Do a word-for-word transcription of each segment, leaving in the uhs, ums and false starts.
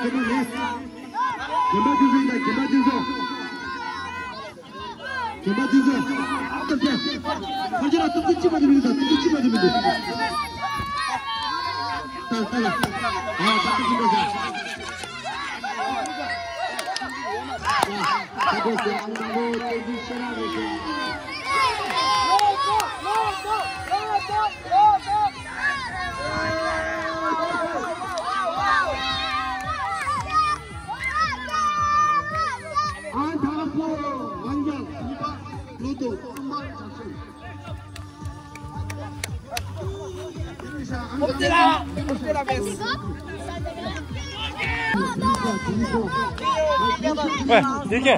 རྒན་པ་དེ་ཚོ་ཡིན་ད། རྒན་པ་དེ་ཚོ། རྒན་པ་དེ་ཚོ། ཨ་ཏོ་རྒྱ། ཁོ་ཚོ་ལ་ཏོག་ཙམ་ཅི་མ་དེ་མི་འདུག་ད་ཏོག་ཙམ་ཅི་མ་དེ་མི་འདུག་ད་ད་ལ། ཨ་ད་ཏོག་ཙམ་འགྲོ་ཟེར། ད་ད་ཏོག་ཙམ་ཨང་དང་པོ་ཏོག་ཙམ་ཤེས་ར་རེད་ཟེར། ཨང་དང་པོ་ཝང་ཡང་གཉིས་པ་ལོ་ཏོ་གསུམ་པ་ཇག་སོང་། ཨོ་དེ་ལ་ཨོ་དེ་ལ་མེད། ཨ་དེ་ག་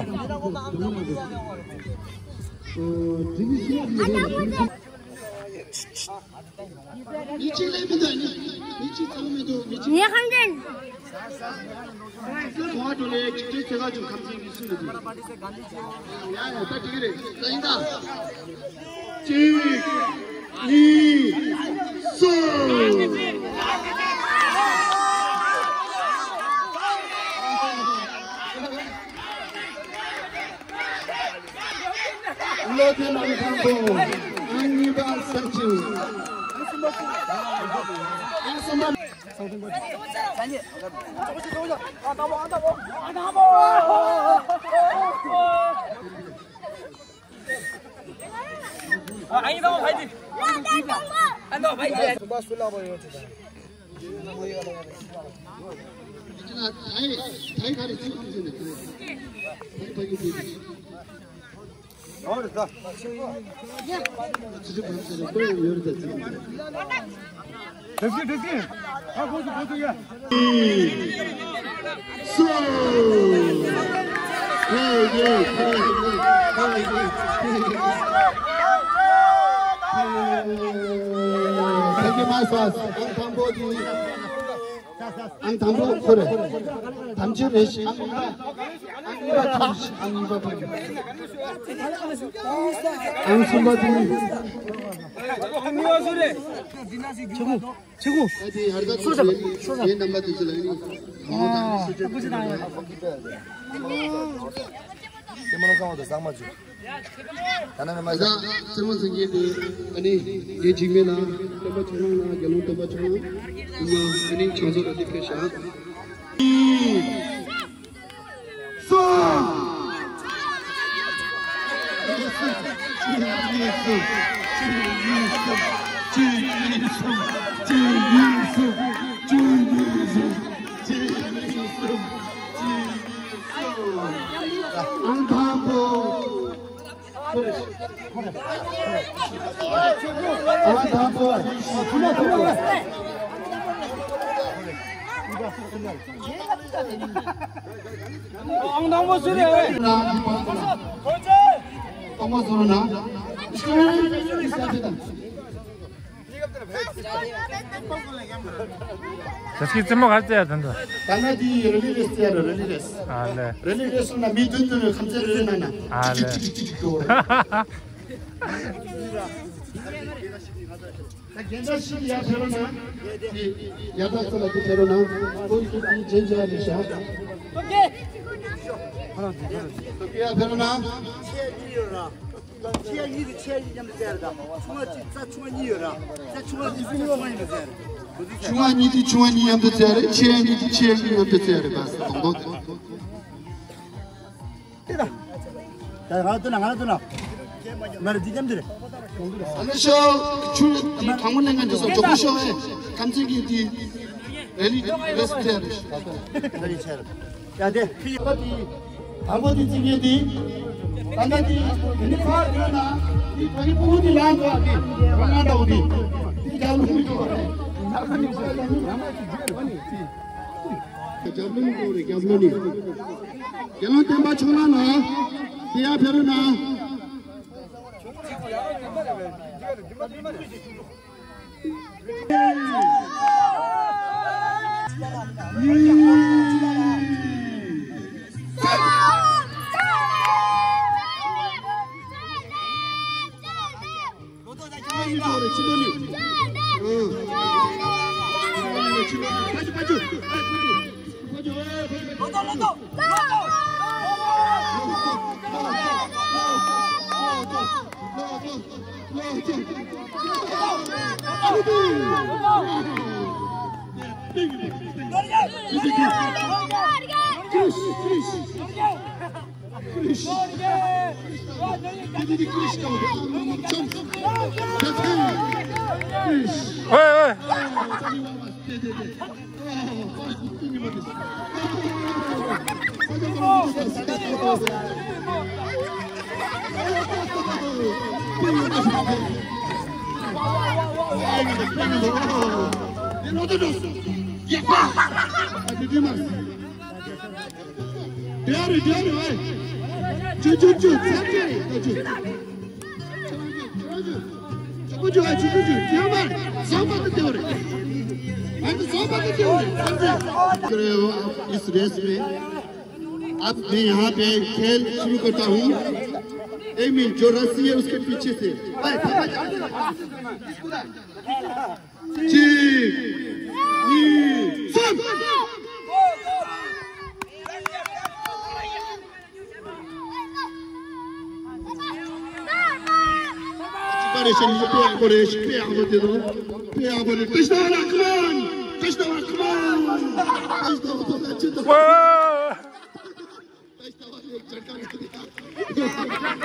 ཉེ་ཁང་ཅན། གཅིག་གཉིས། གསུམ། བློ་བདེ་ལམ་ཁང་པོ། ཨང་གཉིས་པ་ས་བཅུ། ཨང་གསུམ་པ། ཨ་ཡིན་ད་བ་ཕ་ཡི། ཨ་ད་བ་ཕ་ཡི། ཨང་དང་པོ་ཁོ་རེད། དམ་ཆོས་རེད་ཤག་ཨང་གཉིས་པ། ཨང་གཉིས་པ་ཁྱེར་ཤག་ཨང་གཉིས་པ་ཕ་གི། ཨང་གསུམ་པ་དེ། ཆེ་གུ། ཆེ་གུ། ཨ་དེ་ཧར་ད་ཚོ་རེད། ངའི་རྣམ་པ་དེ་ཚོ་ལ་ནི་དང་པོ་དང་སུ་ཆེ་གུ་ཆེ་དང་ཡོད། ད་ན་མེ་མ་ཟ། ད་ཚེ་རིང་སངས་རྒྱས་དེ་ཨ་ནི་ངའི་འཇིགས་མེད་ལ་སྟོན་པ་ཆོས་གླིང་ལ་དགེ་སློང་སྟོན་པ་ཆོས་གླིང་ཡིན་ན་ཨ་ནི་བྱང་ཆུབ་ལ་དེ་ཕེབས་ཤག་གཅིག་གཉིས་གསུམ། གཅིག་གཉིས་གསུམ། གཅིག་གཉིས་གསུམ། གཅིག་གཉིས་གསུམ། གཅིག་གཉིས་གསུམ། གཅིག་གཉིས་གསུམ། ཨང་དང་པོ། ཨང་དང་པོ། ཨང་དང་པོ་སུ་རེད། ད་ཅི་རྩེད་མོ་ག་རེ་རྩེ་ཡ་དོན་དུ། ད་ནི་དེ་རི་ལི་རེས་རྩེ་ཡ་རེད། རི་ལི་རེས། ཨ་ལེ། རི་ལི་རེས་སོང་ན་མི་བདུན་བདུན་རེ་ཁམས་ཚན་རེ་རེ་གནང་ན། ཨ་ལེ། ཅིག་ཅིག་ཅིག་ཅིག་འགྲོ་རེད། ད་རྒན་ཆ་ཞིག་ཡར་ཕེབས་རོགས་གནང་། ཡར་ད་ཚོ་ལ་དེ་ཕེབས་རོགས་གནང་། ཁོ་ཡི་ཚོ་དེ་རྒྱན་ཆ་རེད་ཤག་ཡར་ཕེབས་རོགས་གནང་། ཆེ་གཉིས་དེ་ཆེ་གཉིས་མཉམ་དུ་བཙལ་རེད་ད། ཆུང་བ་གཅིག་རྩ་ཆུང་བ་གཉིས་ཡོད་ར། རྩ་ཆུང་བ་གཉིས་ཆུང་བ་གཉིས་མཉམ་དུ་བཙལ་རེད། ཆུང་བ་གཉིས་དེ་ཆུང་བ་གཉིས་མཉམ་དུ་བཙལ་རེད། ཆེ་གཉིས་དེ་ཆེ་གཉིས་མཉམ་དུ་བཙལ་རེད་ད། དང་པོ། ད་ང་ལ་སྟོན་ན། ང་ལ་སྟོན་ན། ང་ར་འདི་མཉམ་དུ་རེད། ཨ་ལེ་ཤོ། ཆུ་དེ་གང་མོ་ནས་ང་འདི་སོ་ཇོ་ཁུ་ཤོ་ཨེ། ཁམས་ཚན་གྱི་དེ། རེ་ལི་རེས་ཆེ་རེད། ཡ་དེ། དང་པོ་དེ་བརྩི་མཁན་དེ། ད་ལྟ་དེ་དེ་ནི་ཕར་ཡོད་ན་དེ་ད་ནི་ཕྲུ་གུ་དེ་ལངས་འགྲོ་བ་དེ་ང་འདྲ་བོ་དེ་དེ་རྒྱབ་ལོགས་མི་འགྲོ་བ་རེད། རྒྱབ་ལོགས་མི་འགྲོ་བ་རེད། རྒྱབ་ལོགས་ནི། དགེ་སློང་སྟོན་པ་ཆོས་གླིང་ལགས་དེ་ཡར་ཕེབས་རོགས་གནང་། 喂，喂。Diari, diari, vai. Giù, giù, giù, sempre, giù. Giù, giù, giù, giù, giù, vai. Sopra che te ore. Anche sopra che te ore. इस रेस में अब मैं यहाँ पे खेल शुरू करता हूँ। एक मिनट, जो रस्सी है उसके पीछे से। भाई, पापा, གཅིག་གཉིས། གསུམ། གཅིག་པ་རེད། ཤེས་ཡོན་དཔེ་ཡག་པོ་རེད། དཔེ་ཡག་པོ་དེ་དང་། དཔེ་ཡག་པོ་རེད། ཏིཤ་ཏ་ཝ་ལ། ཁམ་ཨོན། ཏིཤ་ཏ་ཝ། ཁམ་ཨོན། ཏིཤ་ཏ་ཝ། ཏིཤ་ཏ་ཝ།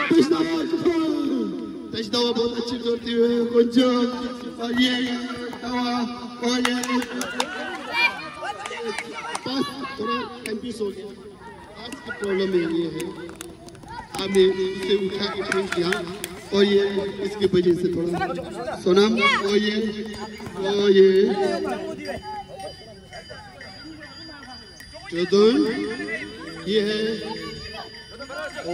ཏིཤ་ཏ་ཝ། ཏིཤ་ཏ་ཝ། ཏིཤ་ཏ་ཝ། बहुत अच्छी जोर दी हुई है। कुछ और ये तवा और ये बस थोड़ा कंफ्यूज हो गया। आज की प्रॉब्लम ये है, हमें इसे उठा के फेंक दिया और ये इसकी वजह से थोड़ा सोनम और ये और ये चौदह ये है। ओ,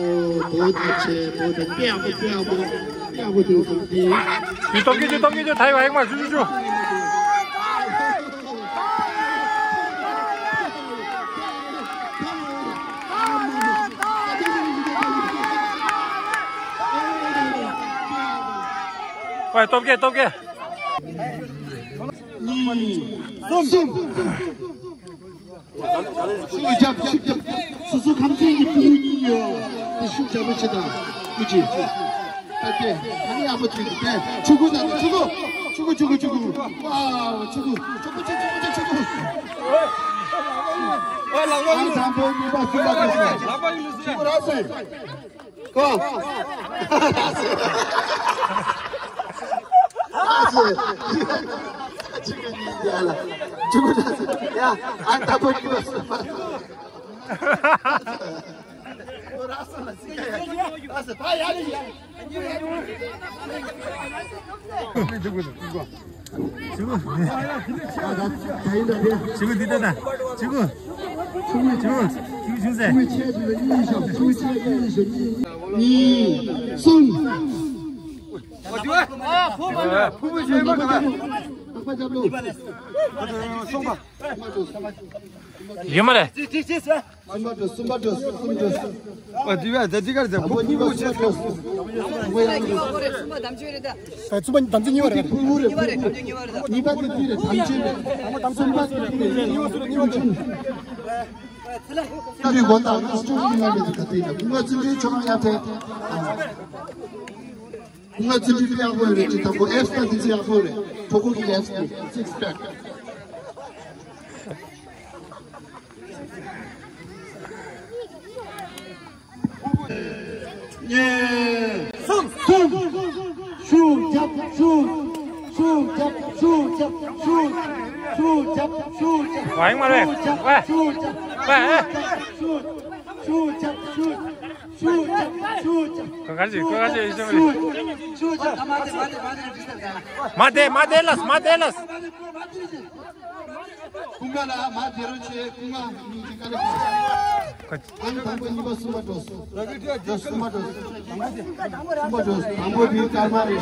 बहुत अच्छे, बहुत अच्छे। प्यार को, प्यार को, प्यार को दे सकती है। ཡུ་ཏོག་གི་ཡུ་ཏོག་གི་ཐའི་ཝན་མ་ཞུ་ཞུ་ཞུ། ཨོ་སྟོབས་རྒྱས་སྟོབས་རྒྱས། གསུམ། ཤུགས་རྒྱབ་ཤུགས་རྒྱབ། སོ་སོ་ཁམས་ཚན་གྱི་ཕྲུ་གུ་གཉིས་ཡོད། དེ་ཤུགས་རྒྱབ་པ་བྱེད་དང་། ཀུ་ཅི། ད་དེ་ད་ནི་ཡག་པོ་བྱེད་དེ། ཕྲུ་གུ་ད་ཕྲུ་གུ། ཕྲུ་གུ་ཕྲུ་གུ་ཕྲུ་གུ། ཝའོ་ཕྲུ་གུ། ཕྲུ་གུ་ཕྲུ་གུ་ཕྲུ་གུ། ཨ་དང་པོ་གཉིས་པ་གསུམ་པ་གཉིས་པ། ཕྲུ་གུ་ར་སེ། ཀོ། ཨ་ཙི། ཅི་གི་ཉིན་ཡ་ལ། ཅི་གི་ད་ཡ། ཨ་ད་པོ་ཅི་བ་སུ་མ། ཨ་ཙི། ད་ཡ་ལ་ཡ། ཆུ་གུ། ཆུ་གུ་འདི་ལྟ་ད། ཆུ་གུ། ཆུ་གུ། ཆུ་གུ་ཆུང་ཟེར། གཉིས། གསུམ། ཡོད་མ་རེད། གསུམ་པ་འགྲོ། གསུམ་པ་འགྲོ། གསུམ་པ་འགྲོ། ཨ་དེ་བས་དེ་དེ་གར་ཟེར། ཕུ་བོ་གཉིས་པ་གསུམ་པ་འགྲོ། ཕུ་བོ་ཡང་འགྲོ། ཕུ་བོ་གཉིས་པ་རེད། ཕུ་བོ་གཉིས་པ་རེད། གཉིས་པ་དེ་དེ་རེད། དམ་ཆོས་རེད། གསུམ་པ་དེ་དེ་རེད། གཉིས་པ་ཆུང་། ཁྱོད་ཀྱི་མགོ་ཐོག་ནས་ཅུང་ཞིག་ལ་མེད་དུ་ག་དེ་ཡིན་ན། ཕུ་བོ་བརྩོན་འགྲུས་ཆོག་ཡ་དེ། ཕུ་བོ་བརྩོན་འགྲུས་དཔེ་ཡག་པོ་རེད། ཅི་ད་ཁོ་ཨེབ་སི་དང་དེ་ཚོ་ཡག་པོ་རེད། གྲོགས་པོ་གི་ཨེབ་སི་སིགས་པེག་གསུམ། གསུམ། ཤུགས་རྒྱབ། ཤུགས། ཤུགས་རྒྱབ། ཤུགས་རྒྱབ། ཤུགས། ཤུགས་རྒྱབ། ཤུགས་རྒྱབ། ཝང་མ་རེད། ཤུགས་རྒྱབ། ཝེ། ཤུགས་རྒྱབ། ཤུགས། ཤུགས་རྒྱབ། ཤུགས། ཤུགས་རྒྱབ། ཤུགས་རྒྱབ། ག་ག་ཞིག་ག་ག་ཞིག་ཤུགས་རྒྱབ། ཤུགས་རྒྱབ། མ་དེ་མ་དེ་ལས་མ་དེ་ལས། ཀུན་དགའ་ལ་མ་དེ་རུ་ཆེ། ཀུན་དགའ་མི་གི་ཀ་ལེ། ཨང་དང་པོ་གཉིས་པ་གསུམ་པ་འགྲོ། གསུམ་པ་འགྲོ། གསུམ་པ་འགྲོ། དང་པོ་དེ་སྐར་མ་རེད།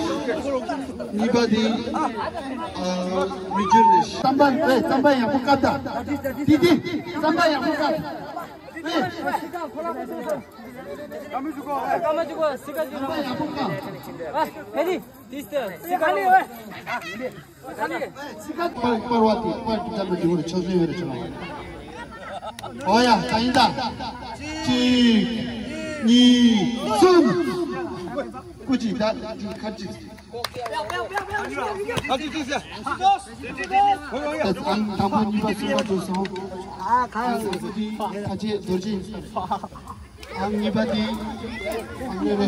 གཉིས་པ་དེ་ཨ་མི་འགྱུར་རེད། རྩམ་པ་རེད། རྩམ་པ་ཡག་པོ་བཀབ་ད། དེ་དེ་རྩམ་པ་ཡག་པོ་བཀབ། རྩམ་པ་ཡག་པོ་བཀབ། ཨ་ཧེ་རི། དེ་སྟེ་སི་ཀ་ལི་ཝེ། སི་ཀ་པར་པར་བ་དེ་པར་དེ་ལྟ་བུ་ཡོད་རེད། ཆོག་ཆོག་ཡོད་རེད། ཆོག་ཆོག་ཨོ་ཡ། ད་ཡིན་ད། གཅིག་གཉིས། གསུམ། སྐུ་མཁྱེན། ད་ཁ་ཅིག་ཨང་དང་པོ་གཉིས་པ་གསུམ་པ་འགྲོ་སོང་། ཨང་གཅིག་རྡོ་རྗེ། ཨང་གཉིས་པ་དེ། ཨང་གཉིས་པ།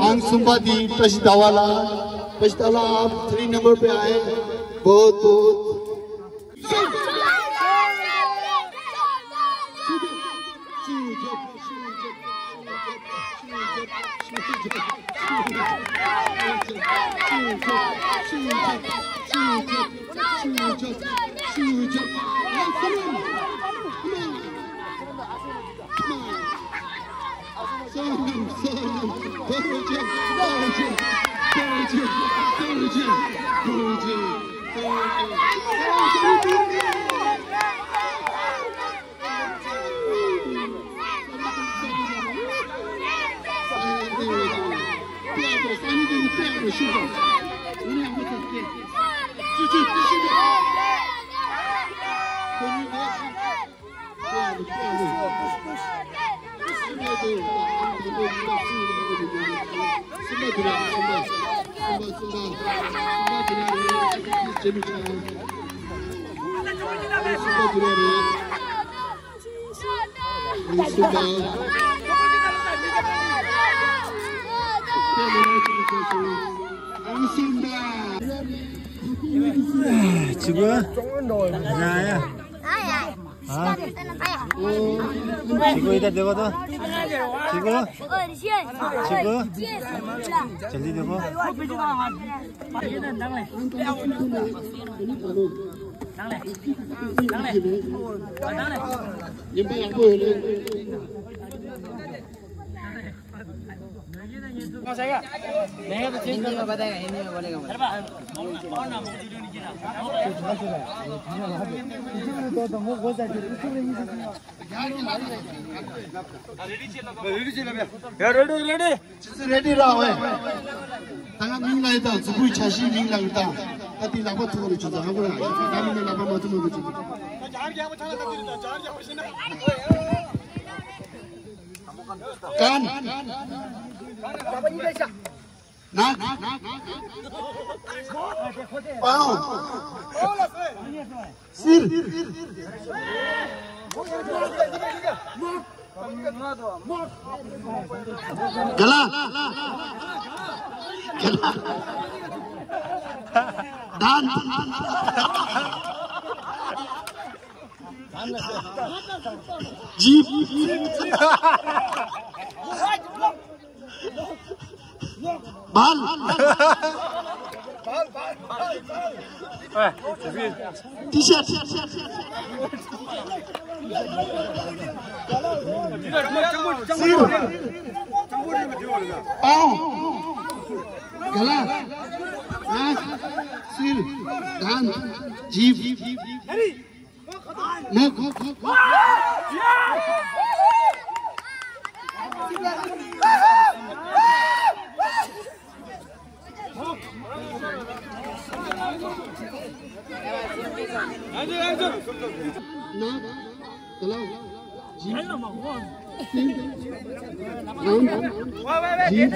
ཨང་གསུམ་པ་དེ་བཀྲ་ཤིས་ཟླ་བ་ལགས། བཀྲ་ཤིས་ཟླ་བ་ལགས། आप थ्री नंबर पे आए। बहुत बहुत ཅི་གོ། ཡ་ཡ། ཨ། ཅི་གོ། ཡི་ད་དེ་གོ་ད། ཅི་གོ། ཅི་གོ། ཅི་ལི་དེ་གོ། हिंदी में बताएगा, हिंदी में बोलेगा। Ready, ready. रेडी रहो। तंगा मिंग लाई ता, जुबुई छाशी मिंग लाई ता। तती लापा थोड़ी चुजा, हम बोला, गाड़ी में लापा मत मत चुजा। कान। नाक। पाँव। सिर। गला। गला। दांत। जीभ। बाल। T shirt. सिर। पाँव। गला। नाक। सिर। दांत। जीभ। मुख। नाक। गला। जीभ। सिर। कान। जीभ।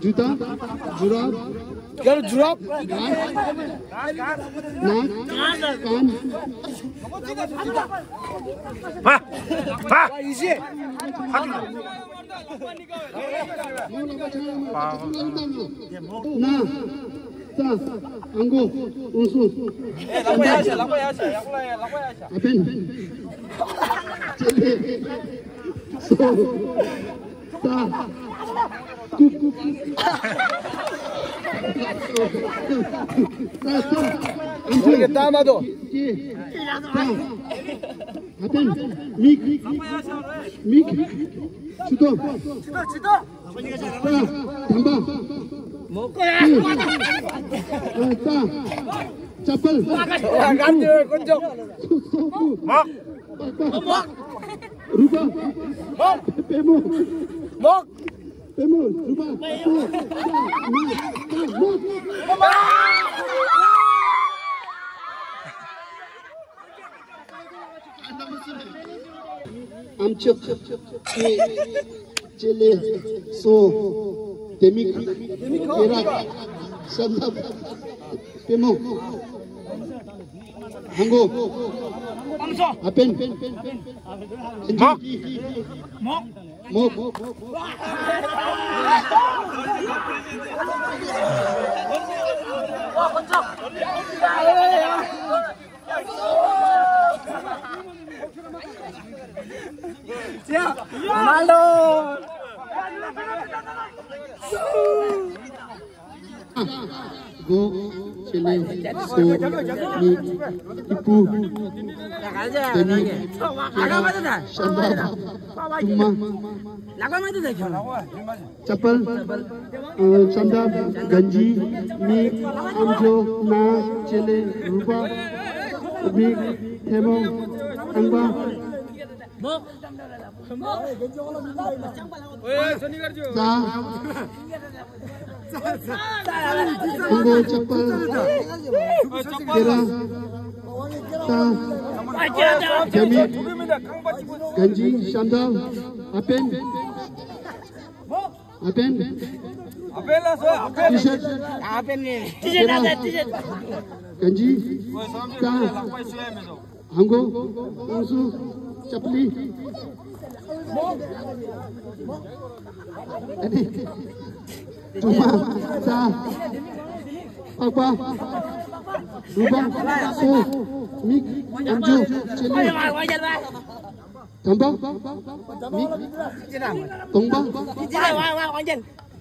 जूता। जुराब। यार, जुराब। नाक। कान। हाँ, हाँ। इजी। ना। ता। अंगो। उंसु। अपेन। चले। सो। ता। कुक। ता, ता। अंसु। ता, मा दो। के। ता। अपेन। मिक। मिक। छुतो। छुतो, छुतो। ता, धम्बा। मोको। ता, चप्पल। गांधी कुंजो। सोपू। मग। रुबा। मग। पेमो। मग। पेमो, रुबा। ता, ता, मग। ཆུ། ཆེ། ཆེ་ལེ། སོ། དེ་མིག་དེ་ར། ཤམ་ཐབས། པེ་མོ། ཧང་གོ། ཨ་པེན། མོ། མོ། Ronaldo. གོ། ཆེ་ལེ། སོ། མིག་ཏི་པུ། དེ་མིག་ཤམ་ཐབས། ཏུ་མ། ལག་པ་མ་དེ་ད་ཁྱོད། ཅ་པལ། ཨ། ཤམ་ཐབས། གན་ཇི། མིག་ཨམ་ཅོག་ན། ཆེ་ལེ། རུས་པ། མིག་ཐལ་མོ། རྐང་པ། ས། ཧང་གོ། ཅ་པལ། སྐེ་རགས། ཏ། དེ་མིག་གན་ཇི། ཤམ་ཐབས། ཨ་པེན། ཨ་པེན། ཨ་པེན་ལ་སོ། ཨ་པེན། ཊི་ཤར་ཊི་ཤར། ཨ་པེན་ནི། ཊི་ཤར་ཊི་ཤར། གན་ཇི། ཏ། ཧང་གོ། ཨང་སུ། ཅ་པ་ལི། ཨ་ནི། ཀྲུ་མ། ས། པགས་པ། རུས་པ། སོ། མིག་ཨམ་ཅོག་ཆེ་ལེ། དམ་པ། མིག་གདོང་པ།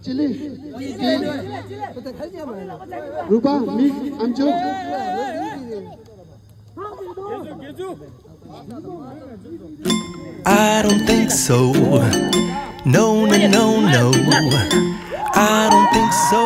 ཆེ་ལེ། སྐེ། རུས་པ། མིག་ཨམ་ཅོག I don't think so. No, no, no, no. I don't think so.